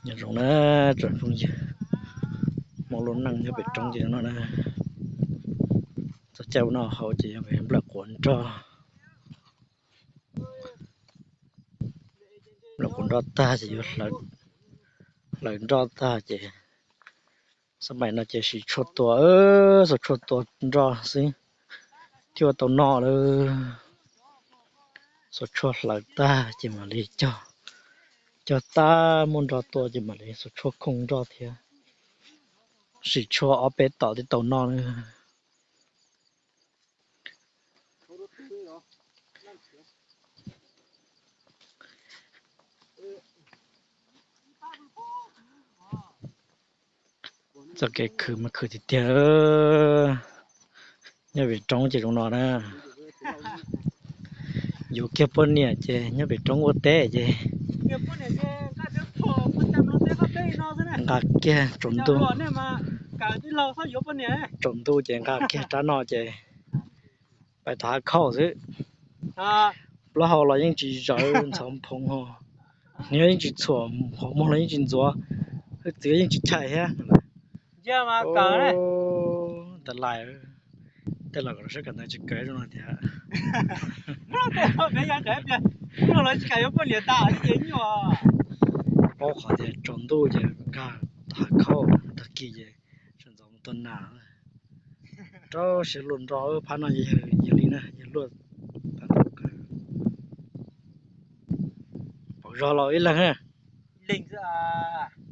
Nyob zoo na tsoom phooj ywg, hmoob lub neej nyob pem roob ces no na, txog caij ub no hauv ces yog nplawm quav nroj. Nplawm quav nroj tag ces yuav hlawv nroj tag ces, xab maim no ces sim tshuaj tua, xuas tshuaj tua nroj xwb thiaj ua tau noj lawm. Xuas tshuaj hlawv tag ces mam li cog, cog tag muaj nroj tua ces mam li xuas tshuaj khooj nroj thiab. Sim tshuaj ob peb tom thiaj tau noj na. Txoj kev khwv mas khwv tiag tiag. Nyob pem roob ces zoo no na. Yuav kiag poj niam ces nyob pem roob ua teb ces nqa kiag tsaus ntuj, tsaus ntuj ces nqa kiag rab no ces pais tom hav khauj xwb. Plaub hau los yeej tsis zawv ntxhov phoov ho, hniav yeej tsis txhuam, qhov muag los yeej tsis ntxuav, hwj txwv yeej tsis chais thiab. Ntawd lais, tej los kom sab kawm ntawv tsis kawm zoo no tias, paub qhov tias tsaus ntuj ces nkag hav khauj, tag kis ces sawv ntxov mus tua nas. Rau siab luaj nroj phab no yog li na, yog luaj. Pom zog los ib leeg na.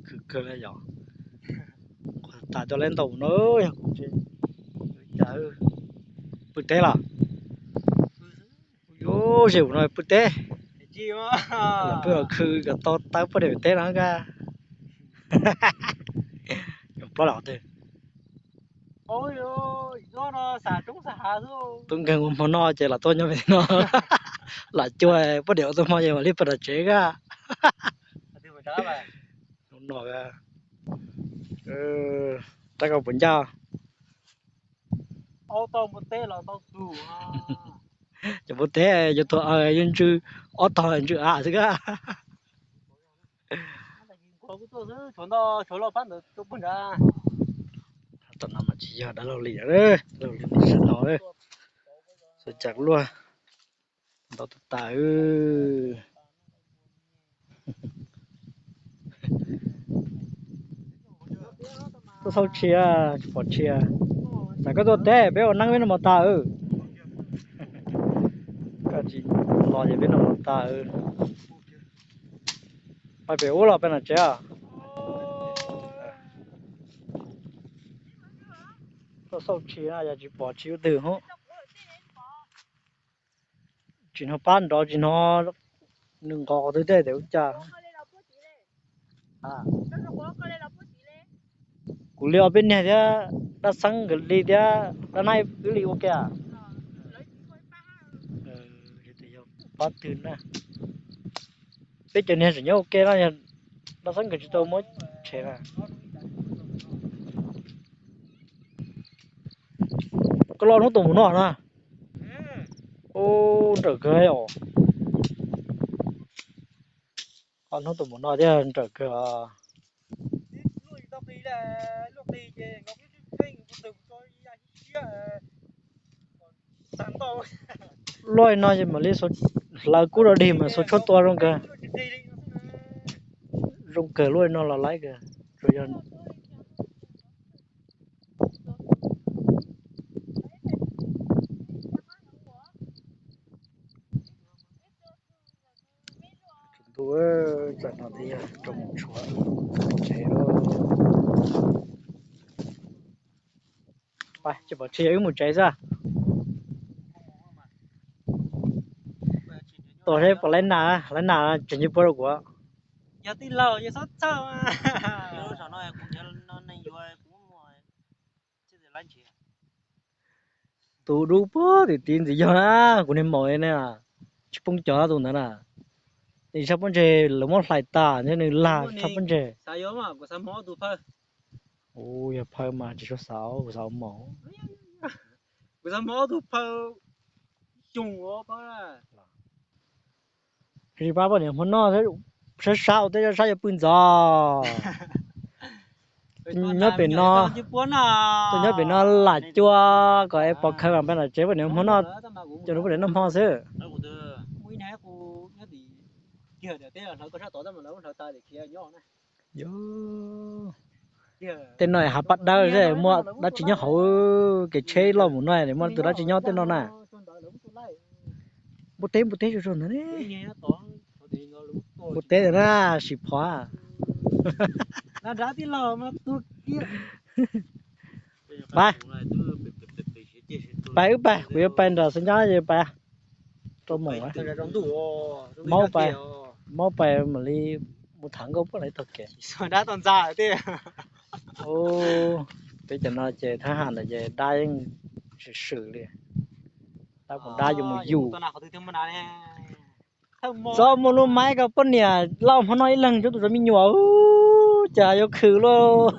Khwv kawg li yom. Nquag tas cov leb ntau no, yog kuv tsis cas. Pw teb los? Yuav ze ub no pw teb. Pw khwv kom tau tawb poj niam pem teb no ka. Plaub los twg? Tub nkeeg ua hmo noj ces los tuaj nyob pem no, lam cuag poj niam ua tau hmo ces mam li pw tom tsev ka. Hnub no rab kau puas ncaj? Cov pub teb yuav tuag, yuav ntsw ob tog ntsw av xwb ka. Tom no mas tsis yog dab laug Lis, dab laug Lis sab no, xwb cas luaj ntau tas. Tuaj xauj tshia, tsis pom tshia. Xav koj tuaj teb peb ua neeb peb noj mov tas. Koj tsis los ces peb noj mov tas. Pais pem ub los peb nram tsev os. Tuaj xauj tshia yog tsis pom tshia ub twg hub. Tsis hnov pab nrov, tsis hnov nws nqos qhov twg tej tes ua cas. Kuv li ob peb niag thiab, dab xeeb nkawd li thiab dab naib wb li ua ke. Pab twg na? Peb cov niag tseem nyob ua ke no, yog dab xeeb nkawd tsis tau muab tshem na. Koj loj hnub tus mus noj na. Ub, nrawm kawg os. Hnub tus mus noj thiab nrawm kawg. Luaj no ces mam li hlawv kub rau dig mas xuas tshuaj tua zoo kawg. Zoo kawg, luaj no los laib kawg. Tsuas yog ntuj, tsam no twb yog rau mus tshuav tsev lawm. Tsis pom tshia, wb mus tsev xwb. Tos seb puas laib nas, laib nas tseem cia puab rau kuv. Yog tij laug yeej txhob txhawj. Tus dub puag tim tid ntxiv yog na, kuv niag maum ne, tsis poob cov tus ntawd na. Nws tshaj pob ntseg, lawv muab hlais tas thiab nws lag tshaj pob ntseg. Ua yog phawj mas tsis tshua xav, kuv xav ua maum. Tsis pab poj niam hmo noj thiab, sab sab ua teb sab sab yuav pw ntxov. Nyob pem no, tuaj nyob pem no lam cua kom es pov khaws mam peb nram tsev poj niam Hmoob noj, coj rau poj niam noj hmo xwb. Tej no hav paj dawb, muaj dab tsi nyob hauv kev tsheb loj mus no, muaj tus dab tsi nyob tej no na. Npua teb, npua teb tsuag tsuag ntawd ne. Npua teb ntawd na, sim phov. Pais, pais wb pais, kuv yuav pais nram Xeev Nyab yuav pais rau mus. Maub pais, maub pais mam li mus tham nkauj poj niam tog kev. Peb cov no ces thab ham ntawd ces dab yeej swm swm li. Dab kuv dab yuav mus yus. Txhob muaj lub maib ko poj niam lauj, hmo no ib leeg ntsib tus cov me nyuam, cas yuav khwv lauj.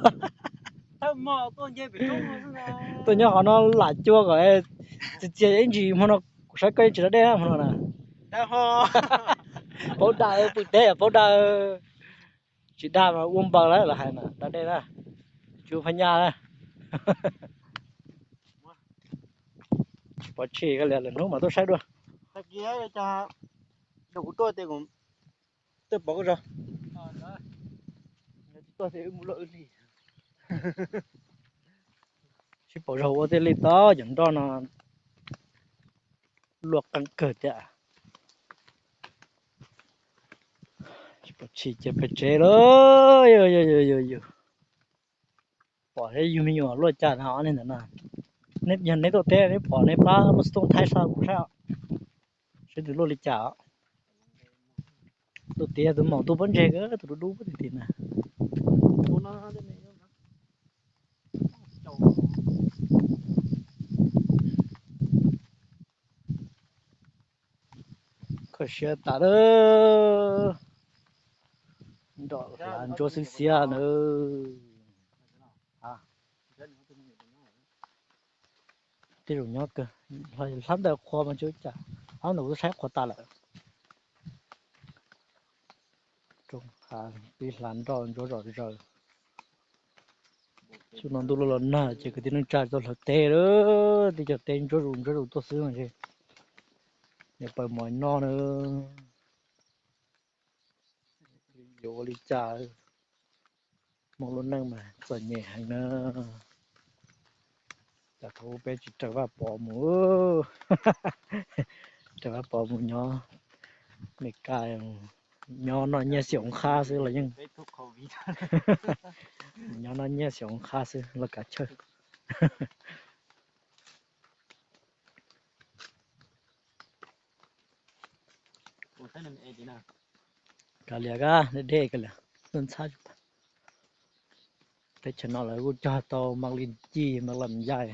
Tuaj nyob qhov no lam cua kom txias txias ib ntsis, hmo no kuv saib koj yeej tsis da dej na hmo no na. Paub dag, pw teb paub dag. Tsis dag mas ua npaws lawm los hais na, da dej na. Tsis ua phab nyaj na. Tsis pov tshis, lwm hnub mas tuaj saib dua. Sib pom zog ua tej li tau cov nroj no luaj qeeb kawg tiag. Tsis pom tshis ces pem tsev lawm. Yus pom seb yug me nyuam luaj cas na, ob neeg ntawd na. Yog neb tuaj teb neb pom neb pab muaj xov tooj thaij xa kuv saib, seb tus luaj li cas. Tuaj tias tus maum tus pob ntseg, tus dub dub tim tim na. Kho siab tas lawm. Nroj hlav ntsuab xwb xiab na. Tej zaum nyob kawg, hlab ntawm qhua mas tsis ua cas, hlab ntawm kuv twb saib qhuav tas lawm. Roob hav pib hlav nroj ntsuab zom zaws. Xyoo no ntuj los los nag ces kwv tij neej tsa tau hlawv teb lawm, tib co teb ntsuab zus ntsuab zus tuaj xwb mas ntshe yuav pawg mov noj na. Yuav ua li cas, Hmoob lub neej mas txom nyem heev na. Cas thaum ub peb tsis raws Vaj Pov mus, raws Vaj Pov mus nyob Meskas, nyob noj nyiaj xiam oob qhab xwb los yeej, nyob noj nyiaj xiam oob qhab xwb los kav chawj. Kav liam, deb deb kav liam, ntxhab. Teb chaws no lawv kuj cog tau mas li ci mas lam yai,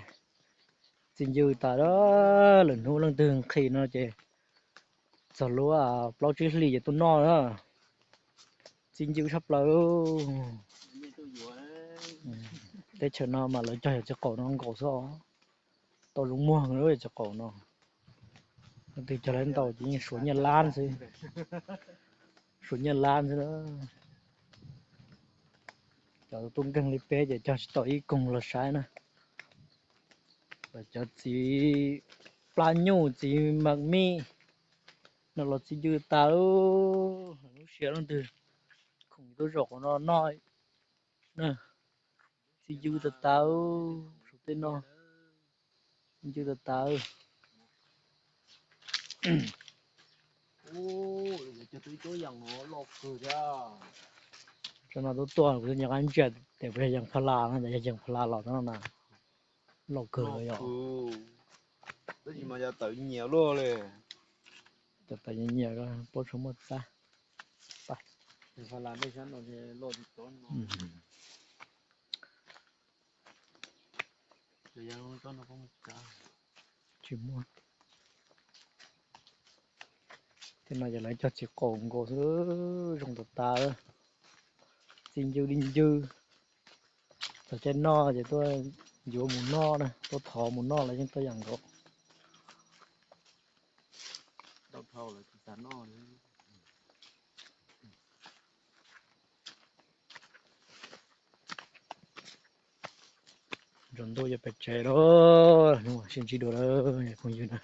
txi ncw tas, lwm hnub leej twg nqhis no ces txog lub plaub tsib hlis ces tuaj noj na. Txi ncw tshaj plaws. Teb chaws no mas lawv cog yog txiv qaum no nkaus xwb os. Tau zoo muag lub yog txiv qaum no. Leej twg cog lawv ntau ces yeej suav nyiaj lab xwb. Suav nyiaj lab xwb na. Cov tub nkeeg li peb ces cog tsis tau ib koog los saib na. Cov txiv plab nyuj txiv mas mij no los txi ncw tas, lub sij hawm leej twg khoom tuaj zaum qhov no noj na, txi ncw tas tas, saum tej no ncw tas tas. Tsob no tuaj tuaj kuv nco qab ntsia tias puas yog yees pha las no, yog yees pha las los no na, loj kawg yog. Tab sis mas yog tawm nyias luaj li. Tawm nyias nyias ko paub tshua muaj txab. Tsis muaj. Tej no ces lawv cog txiv qaum nkaus xwb, zoo tas tas, txi ncw li ncw. Txog caij noj ces tuaj yuav mus noj na, tuaj thov mus noj los yeej tau yam nkaus. Dhau dhau lawm tsis tas noj li. Tsaus ntuj yuav pem tsev lawm, sib ntsib dua lawm phooj ywg na.